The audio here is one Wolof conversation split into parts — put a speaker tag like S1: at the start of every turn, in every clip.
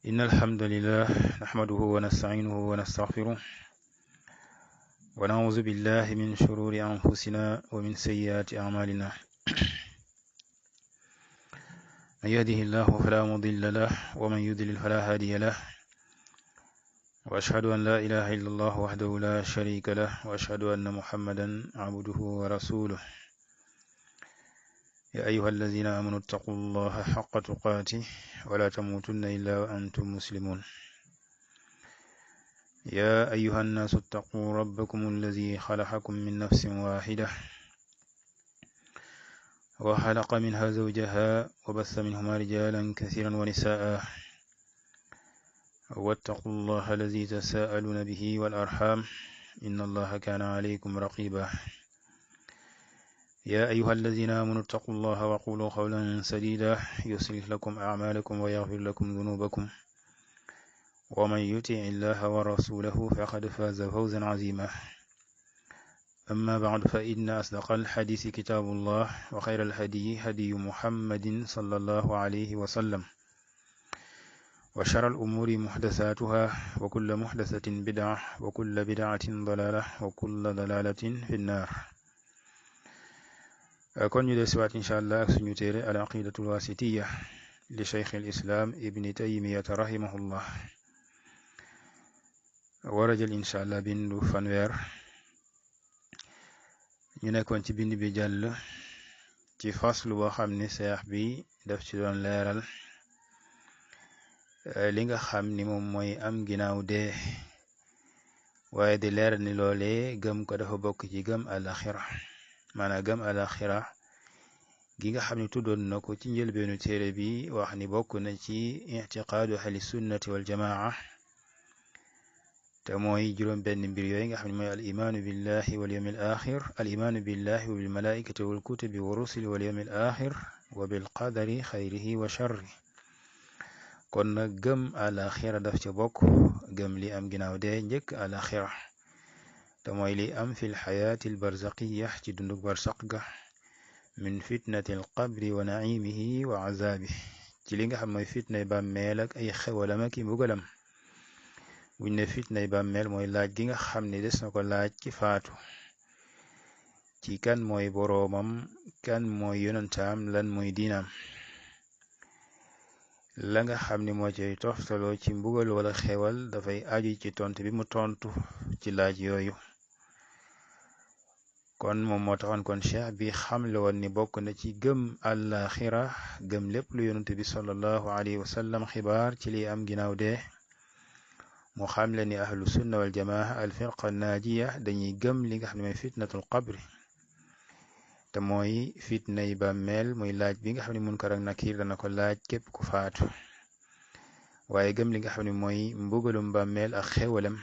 S1: إن الحمد لله نحمده ونستعينه ونستغفره ونعوذ بالله من شرور أنفسنا ومن سيئات أعمالنا من يهده الله فلا مضل له ومن يضلل فلا هادي له وأشهد أن لا إله إلا الله وحده لا شريك له وأشهد أن محمدا عبده ورسوله يا أيها الذين آمنوا اتقوا الله حق تقاته ولا تموتن إلا وأنتم مسلمون يا أيها الناس اتقوا ربكم الذي خلقكم من نفس واحدة وخلق منها زوجها وبث منهما رجالا كثيرا ونساء واتقوا الله الذي تساءلون به والأرحام إن الله كان عليكم رقيبا يا أيها الذين آمنوا اتقوا الله وقولوا قولا سديدا يصلح لكم أعمالكم ويغفر لكم ذنوبكم ومن يطع الله ورسوله فقد فاز فوزا عظيما أما بعد فإن أصدق الحديث كتاب الله وخير الهدي هدي محمد صلى الله عليه وسلم وشر الأمور محدثاتها وكل محدثة بدعة وكل بدعة ضلالة وكل ضلالة في النار kon ñu desiwaat incha allah ak suñu téere al aqidatul wasitiya li cheikh al islam ibni taymiyata rahimahullah war a jël incha allah bindu fanweer ñu nekkoon ci bind bi jàll ci faslu boo xam ne seex bi daf ci doon leeral li nga xam ni moom mooy am ginnaaw dee waaye di leeral ni loolee gëm ko dafa bokk ci gëm alaxira maanaam gëm alaxira gi nga xam ne tuddoon na ko ci njëlbeenu téere bi wax ni bokk na ci ictiqaadu ahli sunnati wal jamaa te mooy juróom benn mbir yooyu nga xam ne mooy al imaanu billahi wal yawmi al axir al imaanu billahi wa bil malaikati wal kutubi wa rusuli wal yawmi al axir wa bil qadari xayrihi wa sharri kon nag gëm alaxira daf ca bokk gëm li am ginnaaw dee njëkk alaxira te mooy li am fil xayaati al barzaqiya ci dundug barsaq ga min fitnati al qabri wa naimihi wa azabi ci li nga xam mooy fitnay bàmmeel ak ay xewalam ak i mbugalam buñ ne fitnay bàmmeel mooy laaj gi nga xam ne des na ko laaj ci faatu ci kan mooy boroomam kan mooy yonantaam lan mooy diinaam la nga xam ne moo cay toftaloo ci mbugal wala xewal dafay aju ci tontu bi mu tontu ci laaj yooyu kon moom moo taxoon kon cheikh bi xamle woon ni bokk na ci gëm àllaaxira gëm lépp lu yonent bi sallallahu alayhi wa sallam xibaar ci li am ginnaaw dee mu xamle ni ahlu sunna wal jamaa al firqa naajiya dañuy gëm li nga xam ne mooy fitnatul qabri te mooy fitnay bàmmeel muy laaj bi nga xam ne munkar ak nakir dana ko laaj képp ku faatu waaye gëm li nga xam ne mooy mbugalum bàmmeel ak xewalam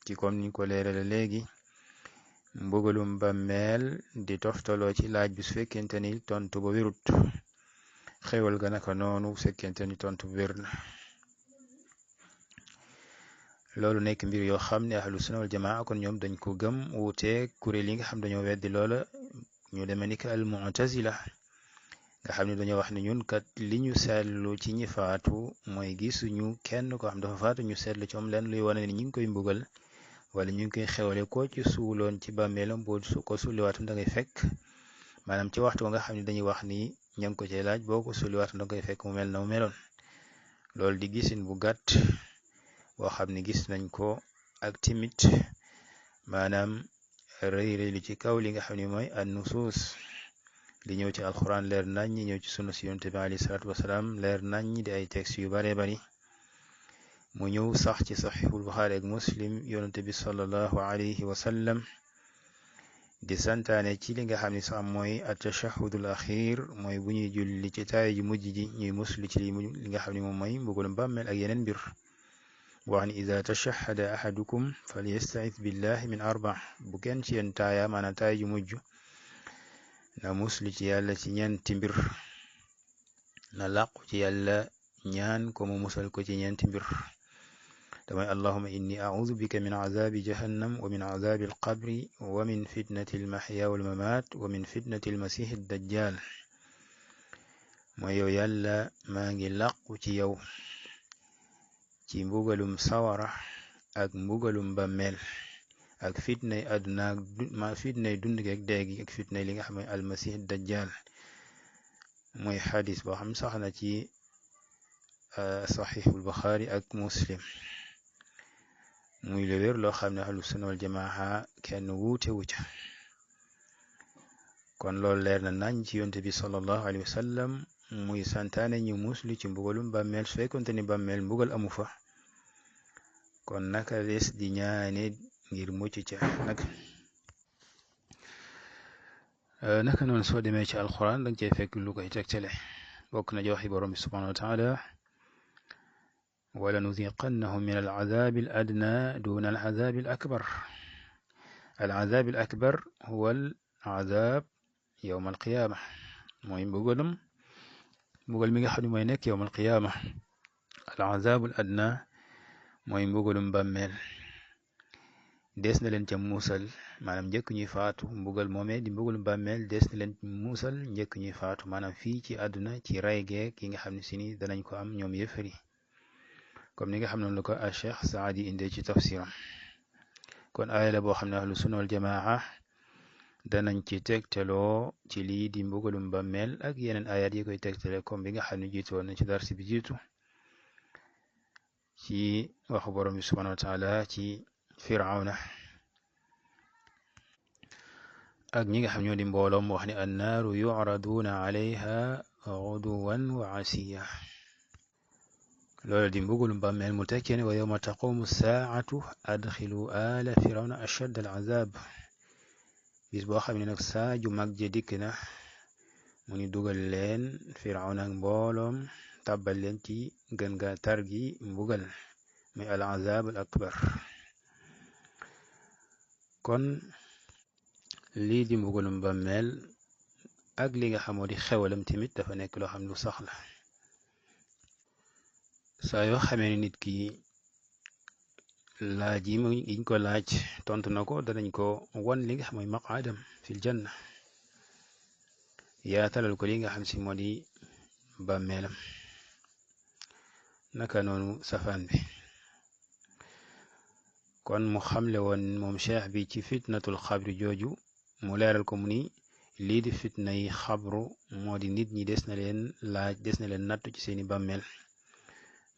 S1: ci comme ni ko leerale léegi mbugalum bàmmeel di toftaloo ci laaj bi su fekkente ni tontu ba wérut xewal ga naka noonu su fekkente ni tontu ba wér na loolu nekk mbir yoo xam ne ahlu sunna wal jamaa kon ñoom dañ ko gëm wuuteeg kuréel yi nga xam dañoo weddi loola ñu demee ni que al mu'tazila nga xam ne dañoo wax ne ñun kat li ñu seetlu ci ñi faatu mooy gisuñu kenn ko xam dafa faatu ñu seetlu ci moom leen luy wane ni ñu ngi koy mbugal wala ñu ngi koy xewale ko ci suuloon ci bàmmeelam boo ko suuliwaatam da ngay fekk maanaam ci waxtu nga xam ne dañuy wax ni ña ngi ko cay laaj boo ko suuliwaatam da ngay fekk mu mel na mu meloon loolu di gisin bu gàtt boo xam ne gis nañ ko ak timit maanaam rëy lu ci kaw li nga xam ne mooy an nusuus li ñëw ci alquran leer nañ ñi ñëw ci sunna si yonent bi alayhi salaatu wasalaam leer nañ ñi di ay textes yu bare bari mu ñëw sax ci saxiixul buxaari ak muslim yonent bi sallallahu alayhi wa sallam di santaane ci li nga xam ne sax mooy at-tashahhudul axiir mooy bu ñuy julli ci taay ju mujj ji ñuy muslu ci li nga xam ne moom mooy mbugalum bàmmeel ak yeneen mbir wax ni ida tashahhada ahadukum falyasta'id billahi min arba bu kenn ci yéen taaya maanaam taay ju mujj na muslu ci yàlla ci ñeenti mbir na làqu ci yàlla ñaan ko mu musal ko ci ñeenti mbir damay allahuma inni a'udhu bika min azabi jahannam wa min azabi alqabri wa min fitnati almahya walmamat wa min fitnati almasih ad-dajjal mooy yow yàlla maa ngi làqu ci yow ci mbugalum sawara ak mbugalum bàmmeel ak fitnay àdduna fitnay dund gi ak dee gi ak fitnay li nga xam ne almasih dajjal mooy xadis boo xam sax na ci saxiixul buxaari ak muslim muy lu wér loo xam ne ahlu sunna wal jamaa kenn wuute wu ca kon loolu leer na nañ ci yonte bi sallallahu alayhi wa sallam muy santaane ñu muslu ci mbugalum bàmmeel su fekkonte ni bàmmeel mbugal amu fa kon naka des di ñaane ngir mucc ca naka noonu soo demee ci alquran danga cey fekk lu koy tegtale bokk na joxi borom bi subhanahu wa taala wala nuziqannahum min alcazabi al adna duna alcazabi al akbar alcazabi al akbar huwa alcazab yowma alqiyaama mooy mbugal mi nga xam ne mooy nekk yowma alqiyaama alcazabu al adna mooy mbugalum bàmmeel des na leen ca muusal maanaam njëkk ñuy faatu mbugal moomee di mbugalum bàmmeel des na leen muusal njëkk ñuy faatu maanaam fii ci àdduna ci ray geek yi nga xam ne si ni danañ ko am ñoom yëfari comme ni nga xam noonu la ko a cheikh saadi indee ci tafsiram kon aaya la boo xam ne ahlu sunna wal jamaa danañ ci tegtaloo ci lii di mbugalum bàmmeel ak yeneen ayat yi koy tegtale comme bi nga xam ne jiitu woon na ci darsi bi jiitu ci waxu borom bi subhanahu wa taala ci firawna ak ñi nga xam ñoo di mbooloom wax ne annaaru yucraduuna alayha guduwan wa asiya loolu di mbugulum bàmmeel mu tekkee ne wa yowma taqumu saacatu adxilu ala firawna ashadd al azab bis boo xam ne nag saa ju mag ja dikk na mu ni dugal leen firawna ak mbooloom tàbbal leen ci gën ga tar gi mbugal muy al azab al akbar kon lii di mbugalum bàmmeel ak li nga xamoo di xewalam tamit dafa nekk loo xam lu sax la saa yoo xamee ni nit ki laaj yi yiñ ko laaj tontu na ko danañ ko won li nga xam mooy maqaadam fil janna yaatalal ko li nga xam si moo di bàmmeelam naka noonu safaan bi kon mu xamle woon moom cheikh bi ci fitnatul xabri jooju mu leeral ko mu ni lii di fitna yi xabru moo di nit ñi des na leen laaj des na leen nattu ci seeni bàmmeel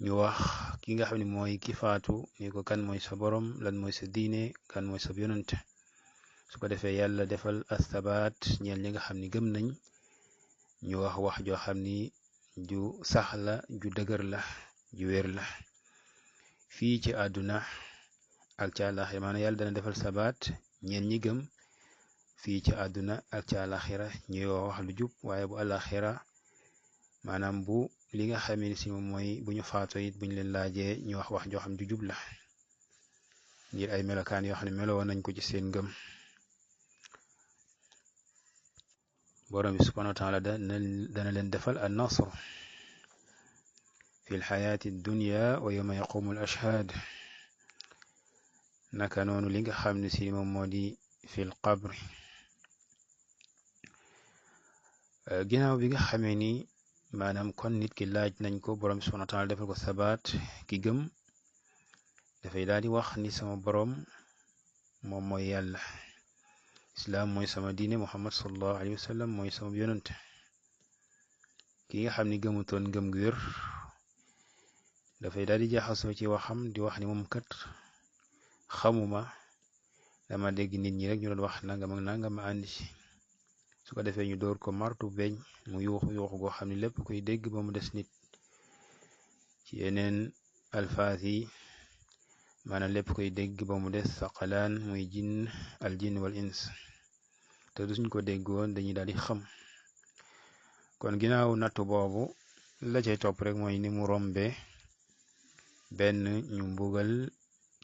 S1: ñu wax ki nga xam ne mooy ki faatu ni ko kan mooy sa borom lan mooy sa diine kan mooy sa yonent su ko defee yàlla defal astabaat ñeel ñi nga xam ni gëm nañ ñu wax wax joo xam ni ju sax la ju dëgër la ju wér la fii ci àdduna ak ca àlaxira maanaam yàlla dana defal sabaat ñeen ñi gëm fii ci àdduna ak ca àlaxira ñuy wax lu jub waaye bu àlaxira maanaam bu li nga xamee ni si moom mooy bu ñu faatoo it buñ leen laajee ñu wax wax joo xam ju jub la ngir ay melokaan yoo xam ne meloo nañ ko ci seen ngëm borom bi subhanahu wa taala dana leen defal an nasr fi l xayaati dunya wa yawma yaqumu al ashhaad naka noonu li nga xam ne si moom moo di fil qabri ginnaaw bi nga xamee ni maanaam kon nit ki laaj nañ ko borom subhanahu wa taala defal ko sabaat ki gëm dafay daal di wax ni sama borom moom mooy yàlla islaam mooy sama diine muhammad sallallahu alayhi wa sallam mooy sama yonent ki nga xam ni gëmutoon ngëm gu wér dafay daal di jaxasoo ci waxam di wax ni moom kat xamuma dama dégg nit ñi rek ñu doon wax nangam ak nangam ma àndi ci su ko defee ñu door ko martu beñ mu yuuxu goo xam ne lépp koy dégg ba mu des nit ci yeneen alfaas yi maanaam lépp koy dégg ba mu des saqalaan muy al jinn wal ins te du suñ ko dégg woon dañuy daal di xam kon ginnaaw nattu boobu la cay topp rek mooy ni mu rombe benn ñu mbugal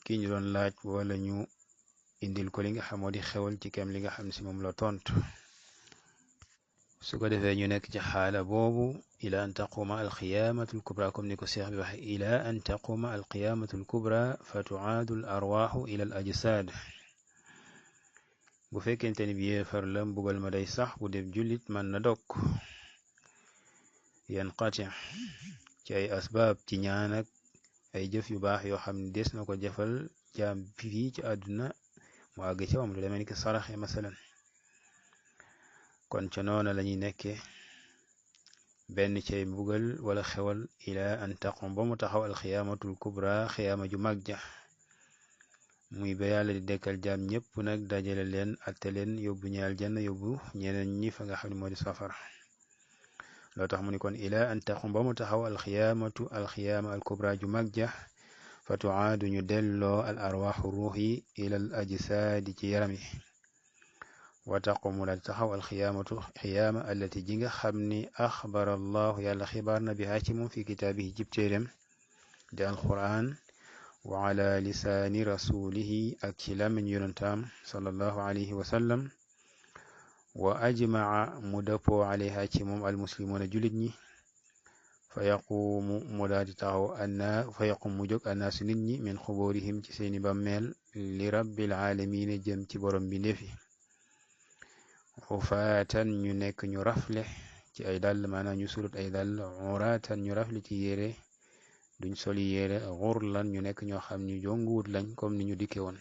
S1: ki ñu doon laaj wala ñu indil ko li nga xamoo di xewal ci kem li nga xam ne si moom la tontu su ko defee ñu nekk ci xaala boobu ila an taquma alqiyaamatu alkubra comme ni ko seex bi waxe ila an taquma alqiyaamatu alkubra fa tuaadu al arwaaxu ila al ajsaad bu fekkente ni bi yéefar la mbugal ma day sax bu def jullit man na dog yanqati ci ay asbaab ci ñaan ak ay jëf yu baax yoo xam ne des na ko jëfal jaam fii ci àdduna mu àgg ci moom lu demee ni ki saraxe masalan kon ca noona lañuy nekke benn cay mbugal wala xewal ila an taqum ba mu taxaw alxiyaamatul kubra xiyaama ju mag ja muy ba yàlla di dekkal jaam ñépp nag dajale leen atte leen yóbbu ñi aljanna yóbbu ñeneen ñi fa nga xam ne moo di safara loo tax mu ni kon ila an taqum ba mu taxaw alxiyaama al kubra ju mag ja fa tuaadu ñu delloo al arwaaxu ruux yi ila al ajsaadi ci yaram yi wa taqumu la taxaw xiyaama allati ji nga xam ni axbara allahu yàlla xibaar na bihaa ci moom fi kitaabihi jib téeréem di alquran wa ala lisaani rasulihi ak ci làmmiñ yonantaam sallallahu alayhi wa sallam wa ajmaa mu dëppoo alayha ci moom almuslimuuna julit ñi fa yaquumu mu daal di taxaw fa yaquum mu jóg annaasu nit ñi min xuboorihim ci seeni bàmmeel li rabbil aalamiina jëm ci borom bi ndefi xufaatan ñu nekk ñu rafle ci ay dàll maanaam ñu sulut ay dàll uraatan ñu rafle ci yére duñ soli yére xurlan ñu nekk ñoo xam ni jonguwut lañ comme ni ñu dikke woon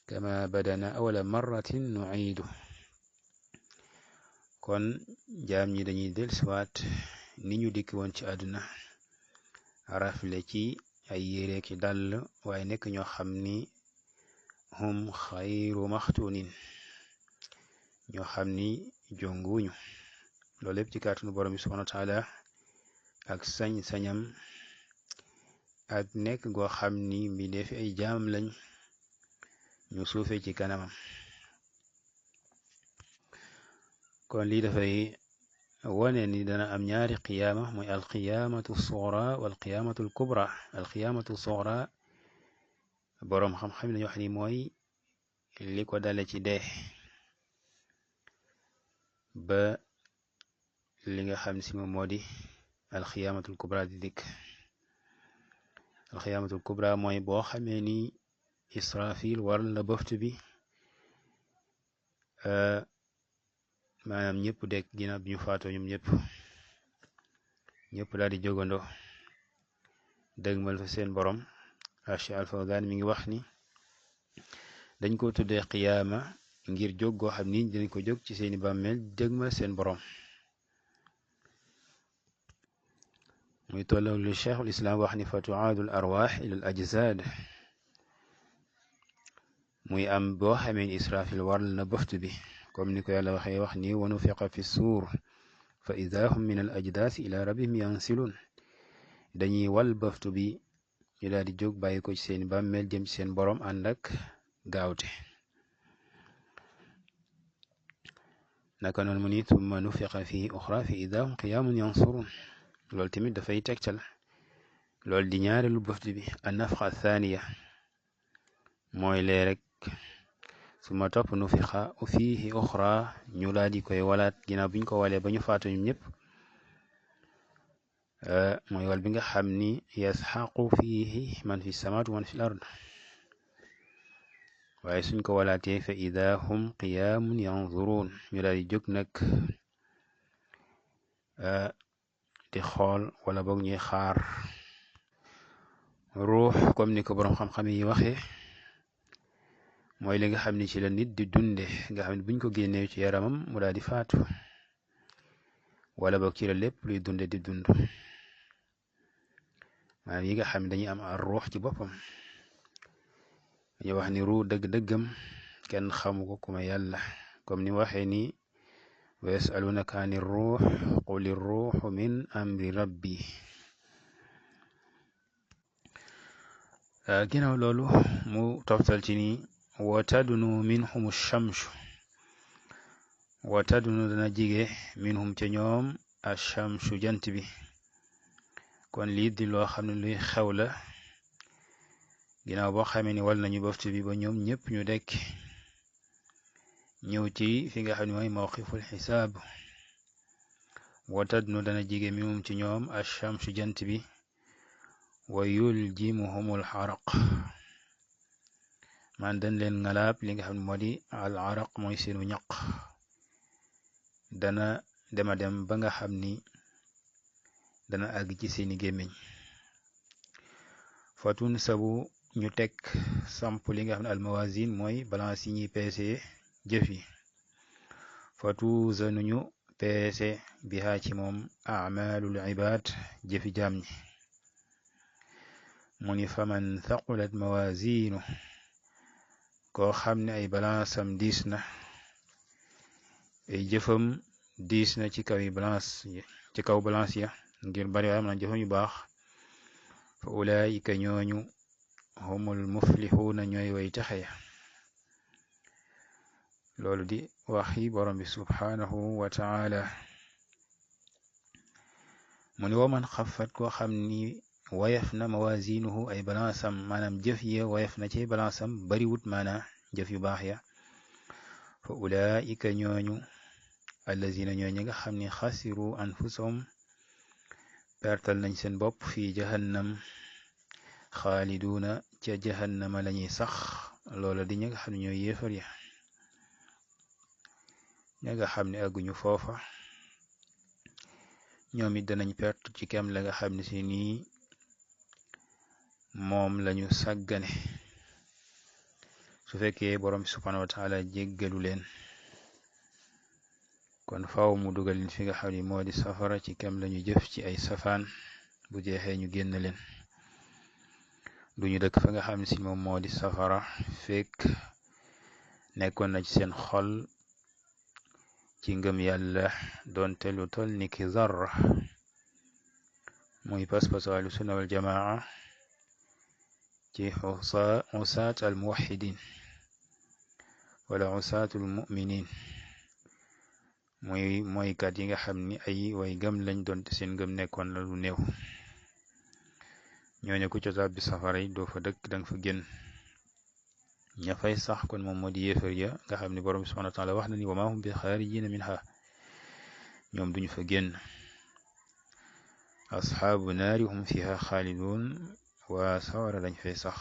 S1: kama badana awala marratin nuiidu kon jaam ñi dañuy dellusiwaat ni ñu dikke woon ci àdduna rafle ci ay yére ki dàll waaye nekk ñoo xam ni hum xayru maxtuunin ñoo xam ni jonguwuñu loolu lépp ci kàttanu borom bi subhanahu wa taala ak sañ-sañam ak nekk goo xam ni mbindeef ay jaam lañ ñu suufe ci kanamam kon lii dafay wone ni dana am ñaari qiyaama mooy alqiyaamatu sughra wal qiyaamatu al kubra alqiyaamatu sughra boroom xam-xam dañu wax ni mooy li ko dale ci dee ba li nga xam si moom moo di alxiyaamatul kubra di dikk alxiyaamatul kubra mooy boo xamee ni israfil waral na bëftu bi maanaam ñëpp dekk ginnaaw bi ñu faatoo ñoom ñëpp daal di jógandoo dëgmal fa seen borom Cheikh Al Fawzaan mi ngi wax ni dañ ko tuddee qiyaama ngir jóg goo xam ni dinañ ko jóg ci seeni bàmmeel dëgmal seen borom muy tolloog lu cheikhul islam wax ni fa tuaadu al arwaax ila al ajsaad muy am boo xamee ni israfil waral na bëft bi comme ni ko yàlla waxee wax ni wa nufiqa fi suur fa ida hum min al ajdaasi ila rabbihim yansiluun dañuy wal bëftu bi ñu daal di jóg bàyyi ko ci seeni bàmmeel jëm ci seen borom ànd ak gaawte naka noonu mu ni tumma nufiqa fihi uxra fi ida hum qiyaamun yansuruun loolu tamit dafay tegtal loolu di ñaareelu bëftu bi an nafxa thaniya mooy lee rek suma topp nufiqa fihi uxra ñu daal di koy walaat ginnaaw bi ñu ko walee ba ñu faatu ñoom ñëpp mooy wal bi nga xam ni yasxaqu fihi man fi samaat man fi l ard waaye suñ ko walaatee fa ida hum qiyaamun yanzuruun ñu daal di jóg nag di xool wala boog ñuy xaar ruux comme ni ko boroom xam-xam yi waxee mooy li nga xam ni ci la nit di dunde nga xam ne buñ ko génnee ci yaramam mu daal di faatu wala boog ci la lépp luy dunde di dund maanaam yi nga xam ne dañuy am ar ruux ci boppam dañuy wax ni ruux dëgg-dëggam kenn xamu ko kuma yàlla comme ni waxee ni wa yasalunaka ani ruux quli ruuxu min amri rabbi ginnaaw loolu mu toftal ci ni wa tadunu minhum shamsu wa tadunu dana jige minhum ca ñoom ashamsu jant bi kon lii di loo xam ne luy xew la ginnaaw boo xamee ni wal nañu boftu bi ba ñoom ñëpp ñu dekk ñëw ci fi nga xam ne mooy mawqiful xisaab wa tadunu dana jige minhum ci ñoom ashamsu jant bi wa yuljimuhumul xaraq man dañ leen ngalaab li nga xam ne moo di al araq mooy seenu ñaq dana dem ba nga xam ni dana àgg ci seeni gémmiñ fatun sabu ñu teg samp li nga xam ne almawazin mooy balance yi ñuy peese jëf yi fatu zanu ñu peese bihaa ci moom amalul ibad jëfi jaam ñi mu ni faman thaqulat mawazinu koo xam ne ay balance am diis na ay jëfam diis na ci kaw balance ya ngir bari waaye man jëfam yu baax fa ulaayika ñooñu humul muflixuuna ñooy way taxe ya loolu di waxi borom bi subhanahu wa taala mu ni waman xafat koo xam ni wayaf na mawazinuhu ay balansam maanaam jëf ya wayaf na ci balansam bariwut maana jëf yu baax ya fa ulaika ñooñu allazina ñooñu nga xam ni xasiru anfusahum pertal nañ seen bopp fi jahannam xaaliduuna ca jahannama lañuy sax loola di ña nga xam ne ñooy yéefar ya ña nga xam ne àgguñu foofa ñoom it danañ perte ci kem la nga xam ne si nii moom lañu sàggane su fekkee borom bi subhanahu wa taala jéggalu leen kon faaw mu dugal leen fi nga xam ne moo di safara ci kem lañu jëf ci ay safaan bu jeexee ñu génn leen duñu dëkk fa nga xam ne si moom moo di safara fekk nekkoon na ci seen xol ci ngëm yàlla doonte lu tol ni ki zarra muy pas-pas ahlu sunna wal jamaa ci usaat al muwahidin wala usaatul muminin mooy kat yi nga xam ni ay way gëm lañ doonte seen ngëm nekkoon la lu néew ñooñu ku ca tàbbi safara yi doo fa dëkk danga fa génn ña fay sax kon moom moo di yéefar ya nga xam ni borom bi subhanahu wa taala wax na ni wa ma hum bi xaarijina minha ñoom duñu fa génn asxaabu naari hum fiha xaalidun waa sawara dañ fay sax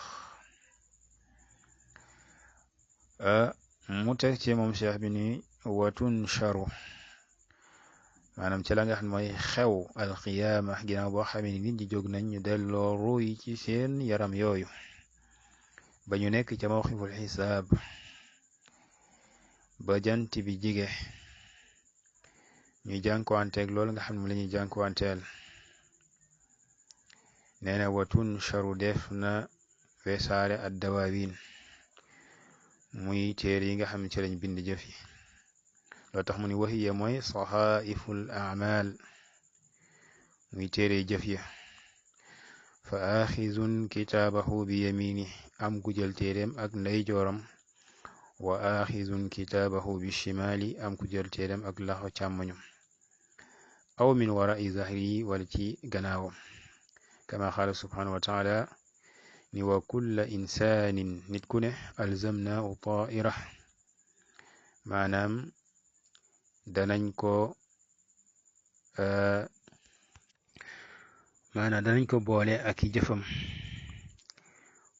S1: mu teg ci moom cheikh bi ni watun charu maanaam ci la nga xam ne mooy xew alqiyaama ginnaaw boo xamee ni nit ñi jóg nañ ñu delloo ruuy ci seen yaram yooyu ba ñu nekk ca mawqiful xisaab ba jant bi jige ñuy jànkuwanteeg loolu nga xam ne la ñuy jànkuwanteel nee na watun charu def na wesaare ad dawaawin muy téere yi nga xam ne ci lañ bind jëf yi loo tax mu ni waxiya mooy saxaiful amal muy téere jëf ya fa axizun kitaabahu bi yamini am ku jël téereem ak ndeyjooram wa axizun kitaabahu bi shimali am ku jël téereem ak laxo càmmoñum aw min warai zahri wala ci gannaawam kama xaala subhanahu wa taala ni wa kulla insaanin nit ku ne alzamnaahu taa'irah maanaam danañ ko boole ak i jëfam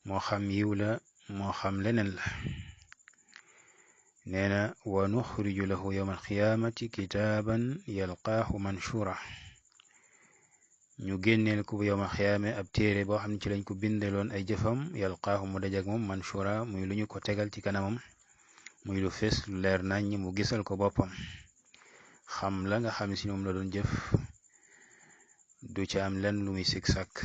S1: moo xam yiw la moo xam leneen la nee na wa nuxriju lahu yawma alqiyaamati kitaaban yalqaahu manshura ñu génneel ko bu yawma alqiyaame ab téere boo xam ne ci lañ ko bindeloon ay jëfam yalqaahu mu dajak moom manshura muy lu ñu ko tegal ci kanamam muy lu fees lu leer nañ mu gisal ko boppam xam la nga xam si moom la doon jëf du ci am lenn lu muy sik sàkk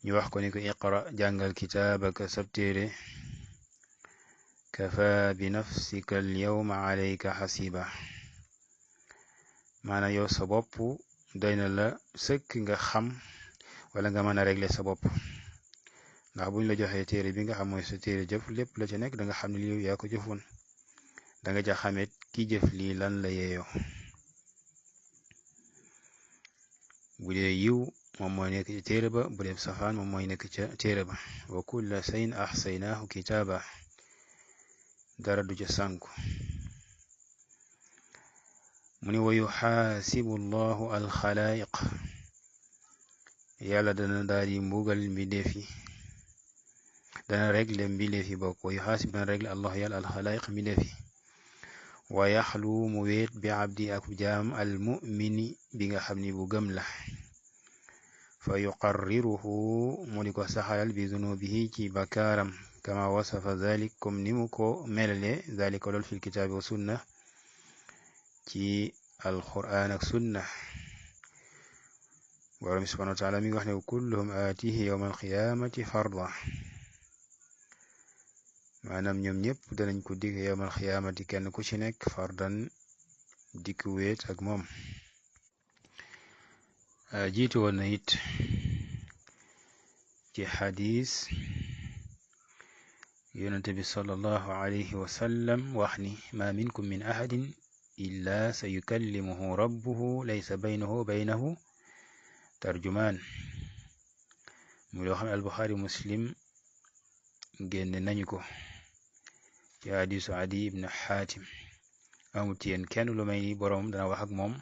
S1: ñu wax ko ni ko iqra jàngal kitaabaka sab téere kafa bi nafsika al yawma alayka xasiba maanaam yow sa bopp doy na la sëkk nga xam wala nga mën a régler sa bopp ndax buñ la joxee téere bi nga xam mooy sa téere jëf lépp la ca nekk da nga xam ne lii yaa ko jëfoon da nga ja xamit ki jëf lii lan la yeeyoo bu dee yiw moom mooy nekk ci téere ba bu dee safaan moom mooy nekk ca téere ba wa kulla sayin axsaynaahu kitaaba dara du ca sànku mu ni wa yuxaasibu llahu alxalaayiq yàlla dana daal di mbugal mbindeef yi dana régle mbindeef yi bokk wa yuxaasib dana régle allahu yàlla alxalaayiq mbindeef yi wa yaxlu mu weet bi abdi ak jaam al mumini bi nga xam ni bu gëm la fa yuqarriruhu mu di ko saxalal bi zunubihi ci bakaaram kama wasafa zalik comme ni mu ko melale zalika lool fil kitaabi wa sunna ci alquran ak sunna borom bi subhanahu wa taala mi ngi wax ne kulluhum aatihi yawma alqiyamati farda maanaam ñoom ñëpp danañ ko dig yawma alqiyamati kenn ku ci nekk fardan dikk weet ak moom jiitu woon na it ci xadis yonente bi sallallahu alayhi wa sallam wax ni ma minkum min ahadin illa sayukallimuhu rabbuhu laysa baynahu wa baynahu tarjumaan mu loo xam ne albuxaari muslim génne nañu ko ci hadisu adi ibn xaatim amut yéen kenn lu may ni boroomam dana wax ak moom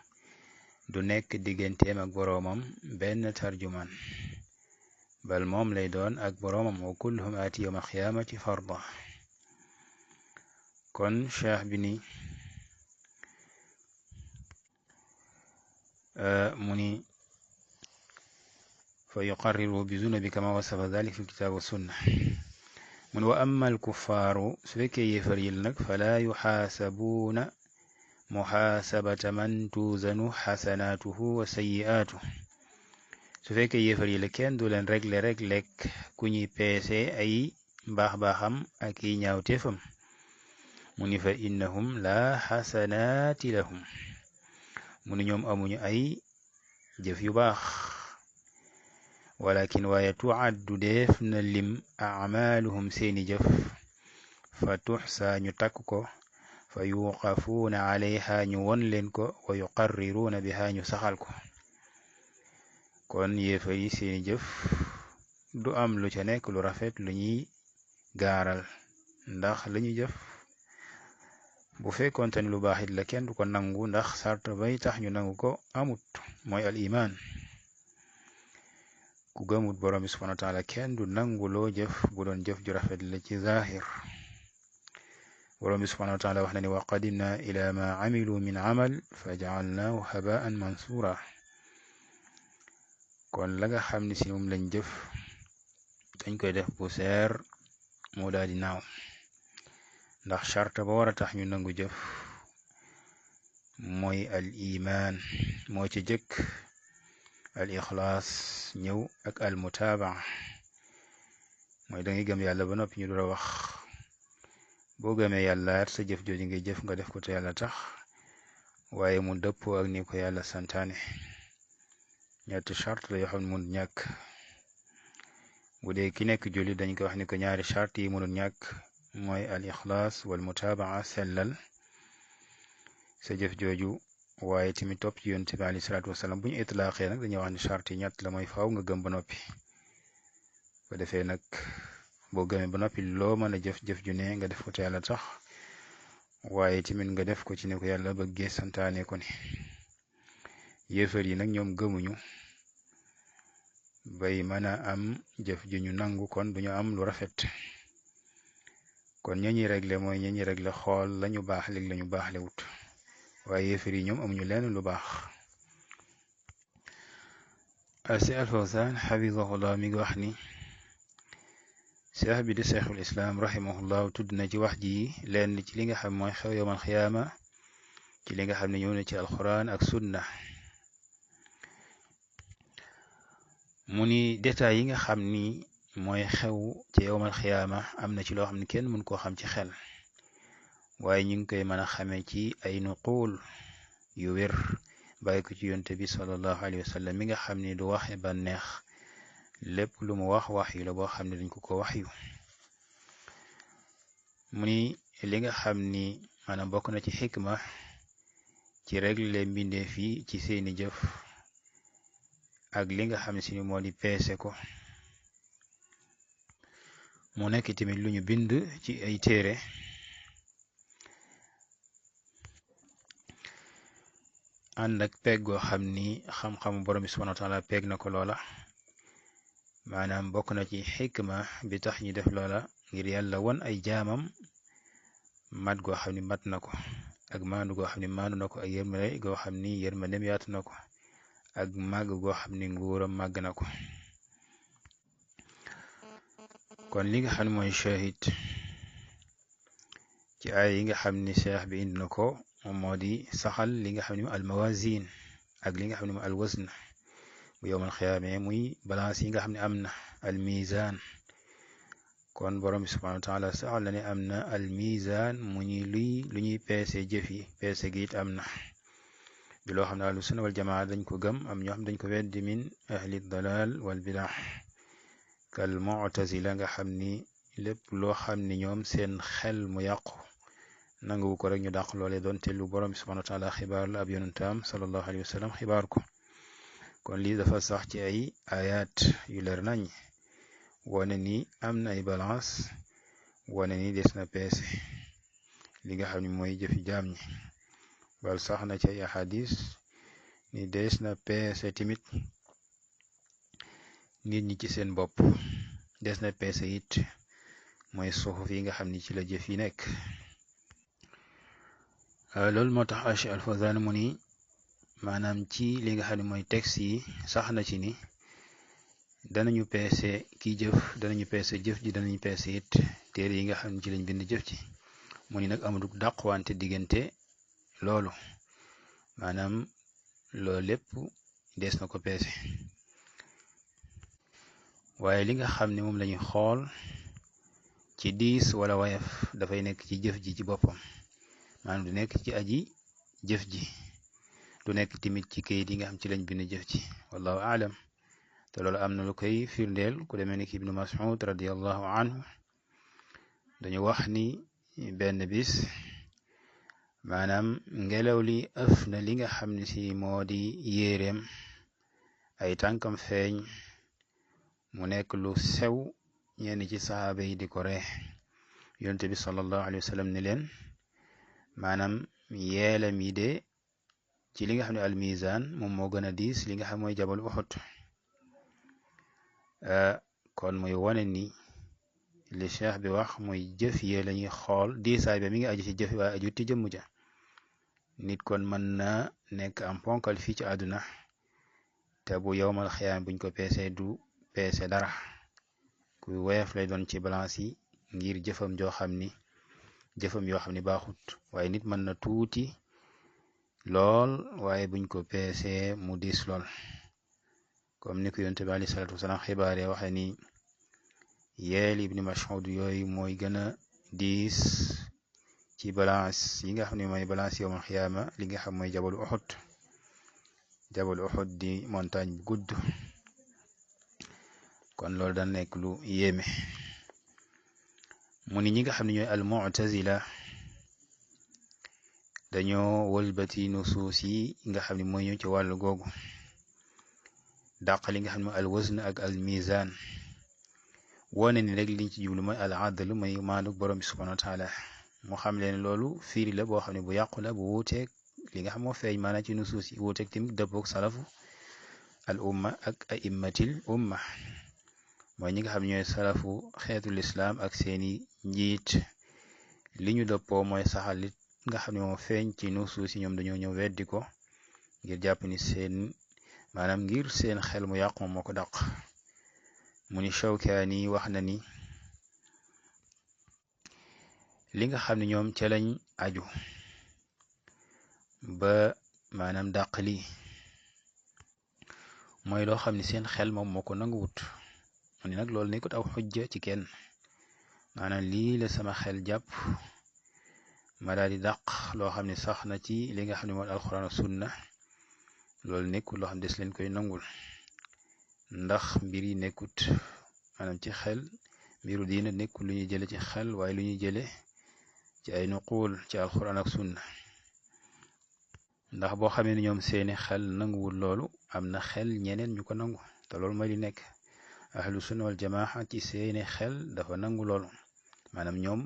S1: du nekk digganteem ak boroomam benn tarjumaan bal moom lay doon ak boroomam wa kulluhum aati yawma alqiyaamati farda kon cheikh bi ni mu ni fa yuqarriru bi zunubi kama wasafa dalik fi lkitaab wa sunna mu ni wa amma alkuffaaru su fekkee yéefar yi nag fala yuxaasabuuna muxaasabata man tuuzanu xasanaatuhu wa sayi'aatu su fekkee yéefar yi la kenn du leen regle rek lekk ku ñuy peese ay mbaax-baaxam ak i ñaawteefam mu ni fa innahum la xasanaati lahum mu ni ñoom amuñu ay jëf yu baax walakin waaye tuaddu def na lim acmaaluhum seeni jëf fa tuxsa ñu takk ko fa yuqafuuna calayha ñu won leen ko wa yuqarriruuna biha ñu saxal ko kon yéefar yi seeni jëf du am lu ca nekk lu rafet lu ñuy gaaral ndax lañu jëf bu fekkoonte ni lu baax it la kenn du ko nangu ndax sart bay tax ñu nangu ko amut mooy al iman ku gëmut borom bi subhanahu wa taala kenn du nangu loo jëf bu doon jëf ju rafet la ci zahir borom bi subhanahu wa taala wax na ni wa qadimna ila ma amilu min amal fa jaalnaahu habaan mansura kon la nga xam ni si moom lañ jëf dañ koy def bu seer moo daal di naaw ndax charte ba war a tax ñu nangu jëf mooy al iman moo ci jëkk al ixlaas ñëw ak al mutaabaa mooy da ngay gëm yàlla ba noppi ñu dura wax boo gëmee yàlla sa jëf jooju ngay jëf nga def ko te yàlla tax waaye mu dëppoo ak ni ko yàlla santaane ñetti charte la yoo xam ne mënul ñàkk bu dee ki nekk julli dañ ko wax ni ko ñaari charte yi mënul ñàkk mooy al ixlaas wal mutaabaa sellal sa jëf jooju waaye tamit topp ci yonent bi alayhi salaatu wasalaam bu ñu itlaaqee nag dañuy wax ni charte yi ñett la mooy faaw nga gëm ba noppi ko defee nag boo gëmee ba noppi loo mën a jëf-jëf ju ne nga def ko te yàlla tax waaye tamit nga def ko ci ne ko yàlla bëggee santaane ko ni yéefar yi nag ñoom gëmuñu bay mën a am jëf ju ñu nangu kon duñu am lu rafet kon ñañuy réglé mooy ñañuy réglé xool lañu baax léegi lañu baax le wut waaye yéefar yi ñoom amuñu leen lu baax Cheikh Al Fawzan xafidahullah mi ngi wax ni cheikh bi di cheikhul islam rahimahullahu tudd na ci wax ji leen ci li nga xam mooy xew yowmal xiyaama ci li nga xam ne ñëw na ci alquran ak sunna mu ni détails yi nga xam ni mooy xew ci yowmal xiyaama am na ci loo xam ne kenn mën koo xam ci xel waaye ñu ngi koy mën a xamee ci ay nuquul yu wér bàyyi ko ci yonte bi sallallahu alayhi wa sallam mi nga xam ni du waxe ba neex lépp lu mu wax yu la boo xam ne dañ ko wax yu mu ni li nga xam ni maanaam bokk na ci xikma ci régle mbindeef yi ci seeni jëf ak li nga xam ne si moo di peese ko mu nekk tamit lu ñu bind ci ay téere ànd ak peeg goo xam ni xam-xamu borom bi subhanahu wa taala peeg na ko loola maanaam bokk na ci xikma bi tax ñu def loola ngir yàlla won ay jaamam mat goo xam ni mat na ko ak maandu goo xam ni maandu na ko ak yërmande goo xam ni yërmandeem yaatu na ko ak màgg goo xam ni nguuram màgg na ko. kon li nga xam ne mooy shahid ci ay yi nga xam ni cheikh bi indi na ko moom moo di saxal li nga xam ne al mawazin ak li nga xam ne mooy al wazn bu yowmal xiyaame muy balance yi nga xam ne am na al mizan. kon borom bi subhanahu wa taala saxal na ne am na al mizan mu ñuy lu ñuy peese jëf yi peese gi it am na di loo xam ne ahlu sunna wal jamaa dañ ko gëm am ñoo xam dañ ko weddi min ahli dalal wal bidah kal mu'tazila nga xam ni lépp loo xam ni ñoom seen xel mu yàqu nanguwu ko rek ñu dàq loole doonte lu borom bi subhanahu wa taala xibaar la ab yonentam sallallahu alayhi wa sallam xibaar ko. kon lii dafa sax ci ay ayat yu leer nañ wane ni am na ay balance wane ni des na peese li nga xam ne mooy jëfi jaam ñi bal sax na ci ay ahadis ni des na peese timit nit ñi ci seen bopp des na peese it mooy suxuf yi nga xam ni ci la jëf yi nekk. loolu moo tax Cheikh Al Fawzan mu ni maanaam ci li nga xam ne mooy texte yi sax na ci ni danañu peese kii jëf danañu peese jëf ji danañu peese it téere yi nga xam ne ci lañ bind jëf ci mu ni nag amadu dàqwante diggante loolu maanaam loolu lépp des na ko peese waaye li nga xam ne moom lañuy xool ci diis wala wayaf dafay nekk ci jëf ji ci boppam maanaam du nekk ci aji jëf ji du nekk timit ci kayit yi nga xam ci lañ bind jëf ci wallahu aalam. te loolu am na lu koy firndeel ku demee ni ibnu Mas'ud radiyallahu anhu dañu wax ni benn bis maanaam ngelaw li ëf na li nga xam ne si moo di yéeréem ay tànkam feeñ mu nekk lu sew ñenn ci sahaaba yi di ko ree yonent bi sallallahu alayhi wa sallam ni leen maanaam yeelam yi de ci li nga xam ne al mizan moom moo gën a diis li nga xam mooy jabal Uhud. kon muy wane ni li cheikh bi wax muy jëf yee lañuy xool diisaay ba mi ngi aju ci jëf waaye aju ci jëmm ja nit kon mën na nekk am ponkal fii ci àdduna te bu yowmal xiyaam buñ ko peesee du peese dara kuy woyof lay doon ci balance yi ngir jëfam yoo xam ni baaxut waaye nit mën na tuuti lool waaye buñ ko peesee mu diis lool comme ni ko yonent bi alayhi salaatu wasalaam xibaare waxe ni yeel ibni Mas'ud yooyu mooy gën a diis ci balance yi nga xam ne mooy balance yowmal xiyaama li nga xam mooy jabal Uhud di montagne bu gudd kon loolu daan nekk lu yéeme. mu ni ñi nga xam ne ñooy al mu'tazila dañoo wëlbati nusuus yi nga xam ne mooy ñëw ci wàllu googu dàq li nga xam ne mooy al wazn ak al mizan wone ni rek liñ ci jublu mooy al adl mooy maandu borom bi subhanahu wa taala mu xam leen loolu fiiri la boo xam ne bu yàqu la bu wuuteeg li nga xam moo feeñ maanaam ci nusuus yi wuuteeg tamit dëppoog salafu al umma ak aimmatil umma mooy ñi nga xam ne ñooy salafu xeetul islaam ak seeni njiit li ñu dëppoo mooy saxal li nga xam ne moo feeñ ci nusuus yi ñoom dañoo ñëw weddi ko ngir jàpp ni maanaam ngir seen xel mu yàqu moo ko dàq. mu ni Shawkaani wax na ni li nga xam ne ñoom ca lañ aju ba maanaam dàq lii mooy loo xam ne seen xel moom moo ko nanguwut mu ni nag loolu nekkut aw xujja ci kenn maanaam lii la sama xel jàpp ma daal di dàq loo xam ne sax na ci li nga xam ne mooy alxuraan ak sunna loolu nekkul loo xam ne des leen koy nangul ndax mbir yi nekkut maanaam ci xel mbiru diina nekkul lu ñuy jële ci xel waaye lu ñuy jële ci ay nuquul ci alxuraan ak sunna ndax boo xamee ne ñoom seeni xel nanguwul loolu am na xel ñeneen ñu ko nangu te loolu mooy li nekk ahlu sunna wal jamaa ci seeni xel dafa nangu loolu maanaam ñoom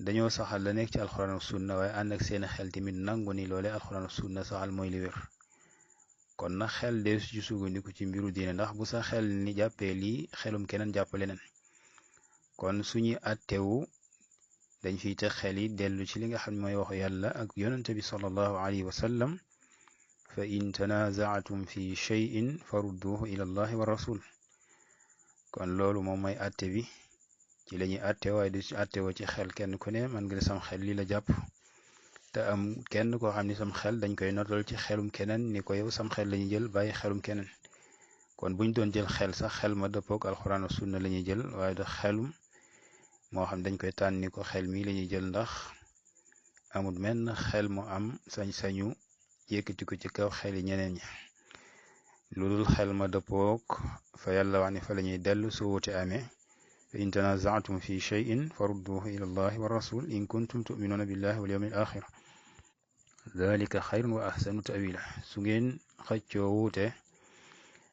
S1: dañoo saxal la nekk ci alxuraan ak sunna waaye ànd ak seeni xel tamit nangu ni loole alxuraan ak sunna saxal mooy li wér kon nag xel dee su ci sukkandiku ci mbiru diine ndax bu sa xel ni jàppee lii xelum keneen jàpp leneen kon suñuy attewu dañ fiy teg xel yi dellu ci li nga xam ne mooy waxu yàlla ak yonente bi sallallahu alayhi wa sallam fa in tanaza'tum fi shay'in farudduhu ila allahi wa rasul kon loolu moom mooy atte bi ci la ñuy atte waaye du ci atte woo ci xel kenn ku ne man nga ne sam xel li la jàpp te am kenn koo xam ni sam xel dañ koy notal ci xelum keneen ni ko yow sam xel la ñuy jël bàyyi xelum keneen kon buñ doon jël xel sax xel ma dëppook alxuraan wa sunna la ñuy jël waaye da xelum moo xam dañ koy tànn ni ko xel mi la ñuy jël ndax amul menn xel mu am sañ-sañu yëkkati ko ci kaw xel yi ñeneen ñi lu dul xel ma dëppook fa yàlla wax ni fa la ñuy dellu su wuute amee fa in tanaza'tum fi shay'in farudduhu ila allahi wa rasul in kuntum tu'minuna billahi wal yawmil axir dalika xayrun wa ahsanu ta'wila su ngeen xëccoo wuute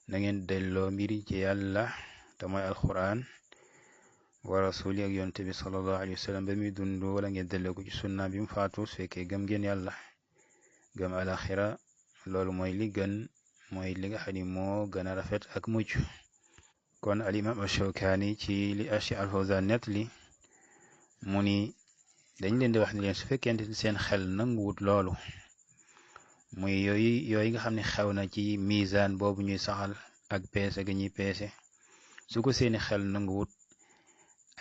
S1: na ngeen delloo mbiri ci yàlla te mooy alquran wa rasuli ak yonte bi sallallahu alayhi wa sallam ba muy dund wala ngeen delloo ko ci sunna bi mu faatu su fekkee gëm ngeen yàlla gëm alaxira loolu mooy li gën mooy li nga xam ni moo gën a rafet ak mujj kon al imam Ash-Shawkani ci li Cheikh Al-Fawzan net li mu ni dañ leen di wax ni leen su fekkente seen xel nanguwut loolu muy yooyu nga xam ne xew na ci misaan boobu ñuy saxal ak peese ga ñuy peese su ko seeni xel nanguwut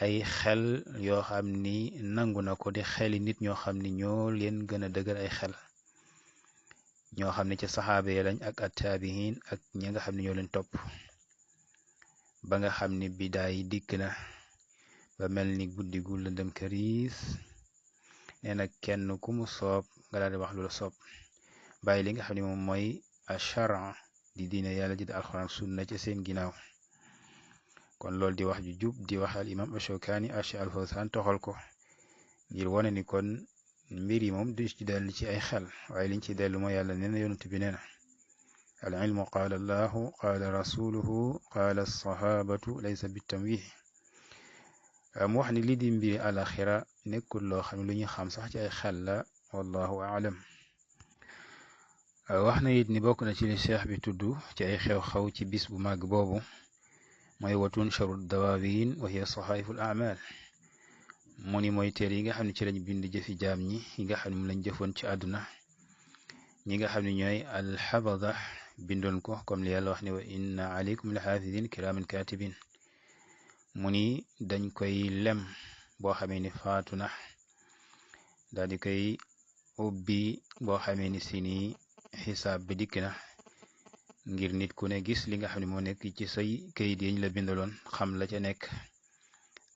S1: ay xel yoo xam ni nangu na ko di xeli nit ñoo xam ni ñoo leen gën a dëgër ay xel ñoo xam ne ci saxaaba yi lañ ak attaabihin ak ñi nga xam ne ñoo leen topp ba nga xam ni bidaa yi dikk na ba mel ni guddi gu lëndëm këriis nee na kenn ku mu soob nga daal di wax lu la soob bàyyi li nga xam ne moom mooy ash-shar'a di diine yàlla ji di alxuraan sunna ci seen ginnaaw kon loolu di wax ju jub di wax al imam Ash-Shawkani Cheikh Al-Fawzan toxal ko ngir wane ni kon mbir yi moom du ci dellu ci ay xel waaye liñ ci dellu mooy yàlla nee na yonent bi nee na al ilmu qaala allahu qaala rasuluhu qaala as-sahabatu laysa bitamwih mu wax ni lii di mbiri alaxira nekkul loo xam ne lu ñuy xam sax ci ay xel la wallahu aalam wax na it ni bokk na ci li cheikh bi tudd ci ay xew-xew ci bis bu màgg boobu mooy watun sharu dawaawin wa hiya sahaiful a'mal mu ni mooy téere yi nga xam ne ci lañ bind jëfi jaam ñi yi nga xam ne moom lañ jëfoon ci àdduna ñi nga xam ne ñooy alxabada bindoon ko comme li yàlla wax ne wa inna alaykum la xaafidin kiraman katibin mu ni dañ koy lem boo xamee ni faatu na daal di koy ubbi boo xamee ni si ni xisaab bi dikk na ngir nit ku ne gis li nga xam ne moo nekk ci say kayit yiñ la bindaloon xam la ca nekk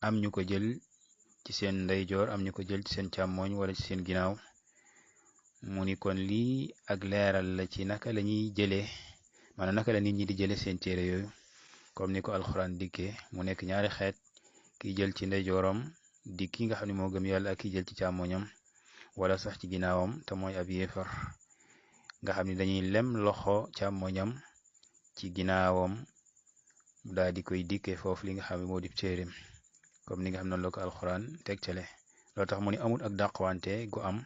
S1: am ñu ko jël ci seen ndeyjoor am ñu ko jël ci seen càmmooñ wala ci seen ginnaaw mu ni kon lii ak leeral la ci naka la ñuy jëlee maanaam naka la nit ñi di jëlee seen téere yooyu comme ni ko alxuraan dikkee mu nekk ñaari xeet kiy jël ci ndeyjooram di ki nga xam ne moo gëm yàlla ak kiy jël ci càmmooñam wala sax ci ginnaawam te mooy ab yéefar nga xam ne dañuy lem loxo càmmooñam ci ginnaawam daal di koy dikkee foofu li nga xam ne moo di téereem comme ni nga xam noonu la ko alxuraan tegtale loo tax mu ni amul ak dàqwante gu am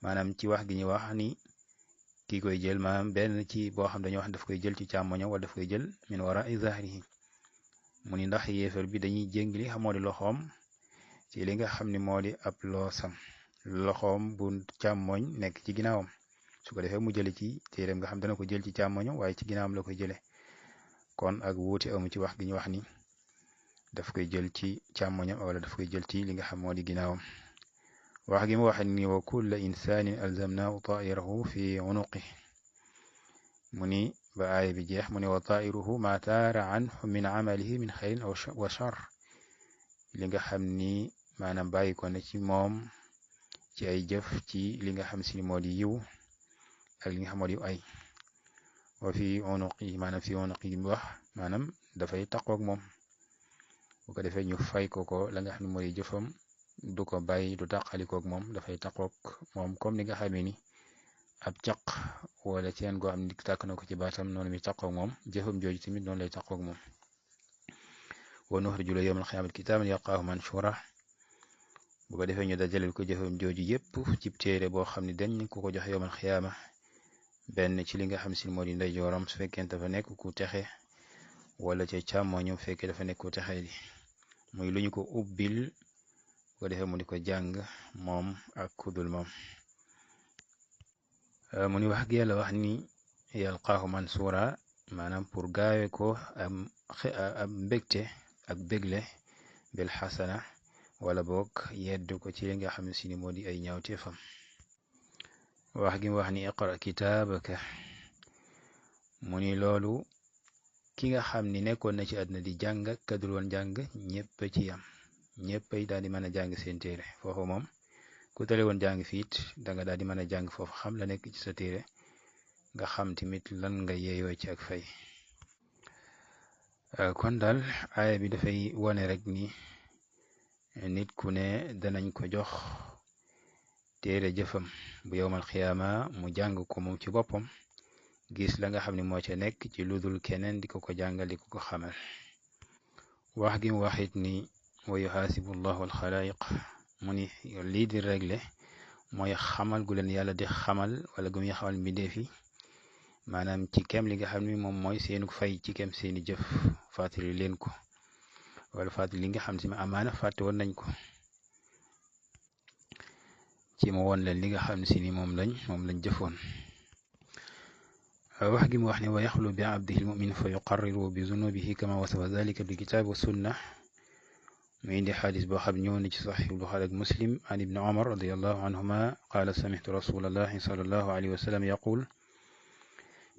S1: maanaam ci wax gi ñu wax ni kii koy jël maanaam benn ci boo xam dañoo wax daf koy jël ci càmmoñam wala daf koy jël min wara i zahrihi mu ni ndax yéefar bi dañuy jéng li xam moo di loxoom ci li nga xam ne moo di ab loosam loxoom bu càmmoñ nekk ci ginnaawam su ko defee mu jële ci téereem nga xam dana ko jël ci càmmoñam waaye ci ginnaawam la koy jële kon ak wuute amu ci wax gi ñu wax ni daf koy jël ci càmmoñam wala daf koy jël ci li nga xam moo di ginnaawam wax gi mu wax ni wa kulla insanin alzamnahu ta'irahu fi unuqi mu ni ba aaya bi jeex mu ni wa ta'iruhu ma taara anhu min amalihi min xayrin wa char li nga xam ni maanaam bàyyi ko na ci moom ci ay jëf ci li nga xam si ni moo di yiw ak li nga xam moo di ay wa fi unuqi maanaam fi unuqi bi wax maanaam dafay taqoog moom bu ko defee ñu fay ko la nga xam ne moo di jëfam du ko bàyyi du tàqalikoog moom dafay taqoog moom comme ni nga xamee ni ab caq wala ceen goo am ni tàkk na ko ci baatam noonu mi taqoog moom jëfam jooju tamit noonu lay taqoog moom wa nuxriju lahu yawmal qiyaamati kitaaban yalqaahu manshura bu ko defee ñu dajaleel ko jëfam jooju yépp ci téere boo xam ne dañ ko ko jox yawmal qiyaama benn ci li nga xam si moo di ndeyjooram su fekkente dafa nekk ku texe wala ca càmmooñam fekkee dafa nekk ku texe di muy lu ñu ko ubbil bu ko defee mu di ko jàng moom ak kudul moom mu ni wax gi yàlla wax ni yalqaahu mansura maanaam pour gaawe ko am mbégte ak bégle bil xasana wala boog yedd ko ci li nga xam ne si ni moo di ay ñaawteefam wax gi mu wax ni iqra kitaabaka mu ni loolu ki nga xam ni nekkoon na ci àdduna di jàng kadul woon jàng ñëpp ci yam ñëpp ay daal di mën a jàng seen téere foofu moom ku tale woon jàng fiit da nga daal di mën a jàng foofu xam la nekk ci sa téere nga xam tamit lan nga yeeyoo ci ak fay kon daal aaya bi dafay wone rek ni nit ku ne danañ ko jox téere jëfam bu yowmal xiyaama mu jàng ko moom ci boppam gis la nga xam ne moo ca nekk ci ludul keneen di ko ko jàngal di ko ko xamal wax gi mu waxit ni wa yuhaasibu llahu alxalaayiq mu ni lii di régle mooy xamal gu leen yàlla di xamal wala gu muy xamal mbindeef yi maanaam ci kem li nga xam ne moom mooy seenu fay ci kem seeni jëf fàttali leen ko wala fàttali li nga xam si ma amaana fàtte woon nañ ko ci mu woon leen li nga xam si ni moom lañ jëfoon wax gi mu wax ne wa yaxlu bi abdihi lmumin fa yuqarriru bi zunubihi kama wasafa dalika bi kitaab wa sunna mu indi xadis boo xam ñëw na ci saxiix buxaari ak muslim an ibni omar radiallahu anhuma qaala samixtu rasulallahi salallahu alayhi wa sallam yaqul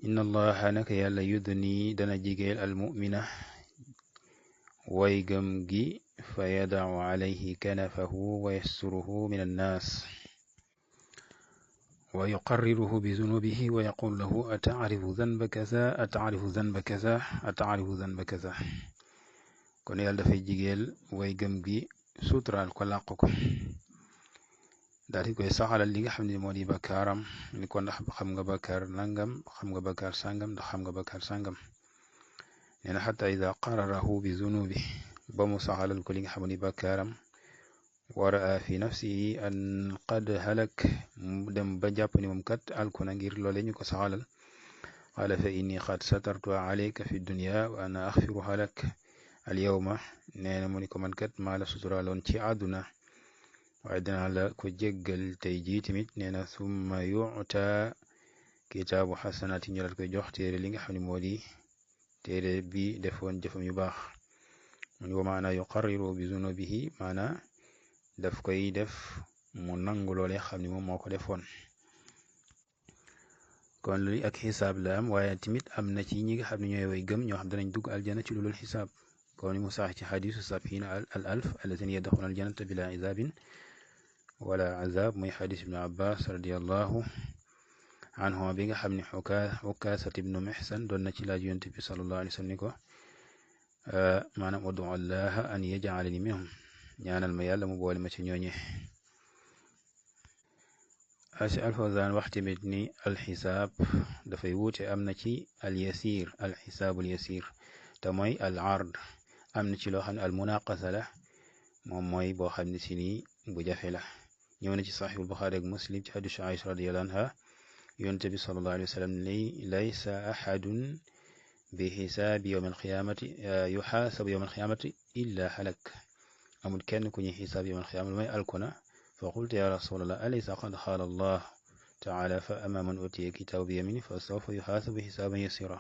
S1: inna allaha naka yàlla yudni dana jigeel almumina way gëm gi fa yadacu alayhi kanafahu wa yasturuhu min annaas wa yuqarriruhu bi zunubihi wa yaqul lahu atacrifu zanba kaza atacrifu zanba kaza atacrifu zanba kaza kon yàlla dafay jigeel way gëm gi suturaal ko làq ko daal di koy saxalal li nga xam ne moo di bakkaaram ni ko ndax xam nga bakkaar nangam xam nga bakkaar sàngam ndax xam nga bakkaar sàngam nee na xata ida qararahu bi zunubi ba mu saxalal ko li nga xam ne bakkaaram wa raa fi nafsihi an qad halak mu dem ba jàpp ni moom kat alku na ngir loole ñu ko saxalal qaala fa inni qad satartu alayka fi dunya wa ana axfiruha lak al yawma nee na mu ni ko man kat maa la suturaaloon ci àdduna waaye dinaa la ko jéggal tey jii tamit nee na summa yuta kitaabu xasanaati ñu daal koy jox téere li nga xam ne moo di téere bi defoon jëfam yu baax mu ni wa maana yuqarriru bi zunubihi maana daf koy def mu nangu loole xam ne moom moo ko defoon kon lu ak xisaab la am waaye tamit am na ci ñi nga xam ne ñooy way gëm ñoo xam danañ dugg aljana ci loolu xisaab kon ni mu sax ci xadisu sabina al alf alladina yadxuluna aljanata bila izabin wala azab muy xadis ibnu abbas radiallahu anhuma bi nga xam ne xukaasat ibnu mihsan doon na ci laaj yonent bi sallallahu alayhi wa sallam ni ko maanaam udu allaha an yaj'alani minhum ñaanal ma yàlla mu boole ma ci ñooñe asi alfawzaan wax tamit ni alxisaab dafay wuute am na ci alyasir alxisaabul yasir te mooy al ard am na ci loo xam ne al munaqasa la moom mooy boo xam ne si nii bu jafe la ñëw na ci saxiixul buxaari ak muslim ci hadiisu Aïcha radiyallahu anha yonent bi sallallahu alayhi wa sallam laysa axadun bi xisaabi yowm alqiyaamati yuxaasabu yowm alqiyaamati illa halak amul kenn ku ñuy xisaab yowm alqiyaama lu may alkuna fa qultu ya rasulallah alaysa qad qaala allah taala fa amma man utiya kitaabu bi yamini fa sawfa yuxaasabu xisaaban yasira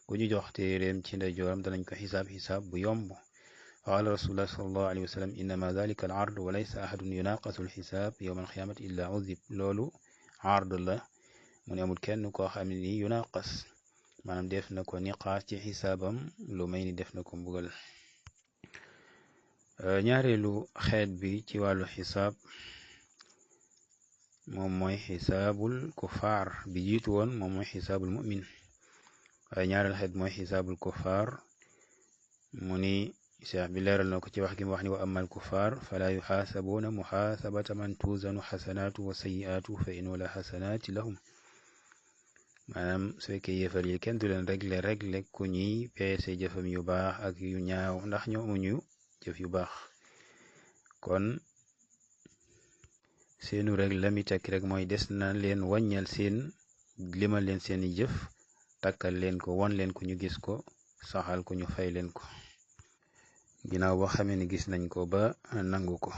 S1: ku ñu jox téeréem ci ndeyjooram danañ ko xisaab bu yomb qaala rasulullah sallallahu alayhi wa sallam innama dalika al ard wa laysa ahadun yunaqasu alxisaab yowm alqiyaamati illa uzib loolu ard la mu ne amul kenn koo xam ne ni yunaqas maanaam def na ko niqaas ci xisaabam lu may ni def na ko mbugal ñaareelu xeet bi ci wàllu xisaab moom mooy xisaabul kufaar bi jiitu woon moom mooy xisaabul mu'min waaye ñaareel xeet mooy xisaabul kufaar mu ni cheikh bi leeral na ko ci wax gi mu wax ni wa amal kufaar fala yuxaasabuuna muxaasabata man tuuzanu xasanaatu wa sayiaatu fa in wala xasanaati lahum maanaam su fekkee yéefar yi kenn du leen régle ku ñuy peese jëfam yu baax ak yu ñaaw ndax ñoo amuñu jëf yu baax kon seenu rek la mi tekki rek mooy des na leen wàññal seen limal leen seeni jëf takkal leen ko won leen ko ñu gis ko saxal ko ñu fay leen ko ginnaaw boo xamee ne gis nañ ko ba nangu ko